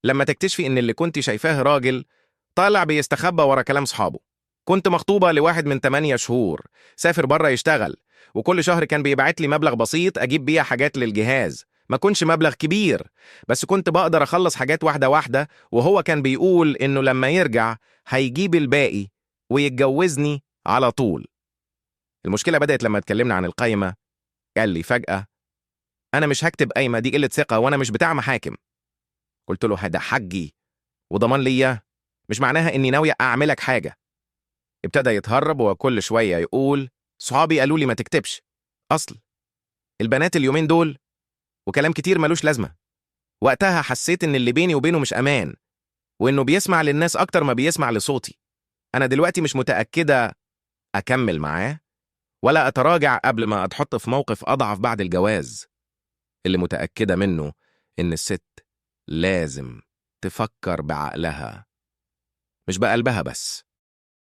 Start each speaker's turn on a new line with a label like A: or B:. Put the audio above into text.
A: لما تكتشفي إن اللي كنت شايفاه راجل طالع بيستخبى ورا كلام صحابه. كنت مخطوبة لواحد من 8 شهور، سافر بره يشتغل، وكل شهر كان بيبعت لي مبلغ بسيط أجيب بيه حاجات للجهاز. ما كنش مبلغ كبير، بس كنت بقدر أخلص حاجات واحدة واحدة، وهو كان بيقول إنه لما يرجع هيجيب الباقي ويتجوزني على طول. المشكلة بدأت لما اتكلمنا عن القايمة. قال لي فجأة: أنا مش هكتب قايمة، دي قلة ثقة، وأنا مش بتاع محاكم. قلت له: ده حقي وضمان ليا، مش معناها إني ناوية أعملك حاجة. ابتدى يتهرب، وكل شوية يقول صحابي قالوا لي ما تكتبش، أصل البنات اليومين دول، وكلام كتير ملوش لازمة. وقتها حسيت إن اللي بيني وبينه مش أمان، وإنه بيسمع للناس أكتر ما بيسمع لصوتي. أنا دلوقتي مش متأكدة أكمل معاه ولا أتراجع قبل ما أتحط في موقف أضعف بعد الجواز. اللي متأكدة منه إن الست لازم تفكر بعقلها، مش بقلبها بس.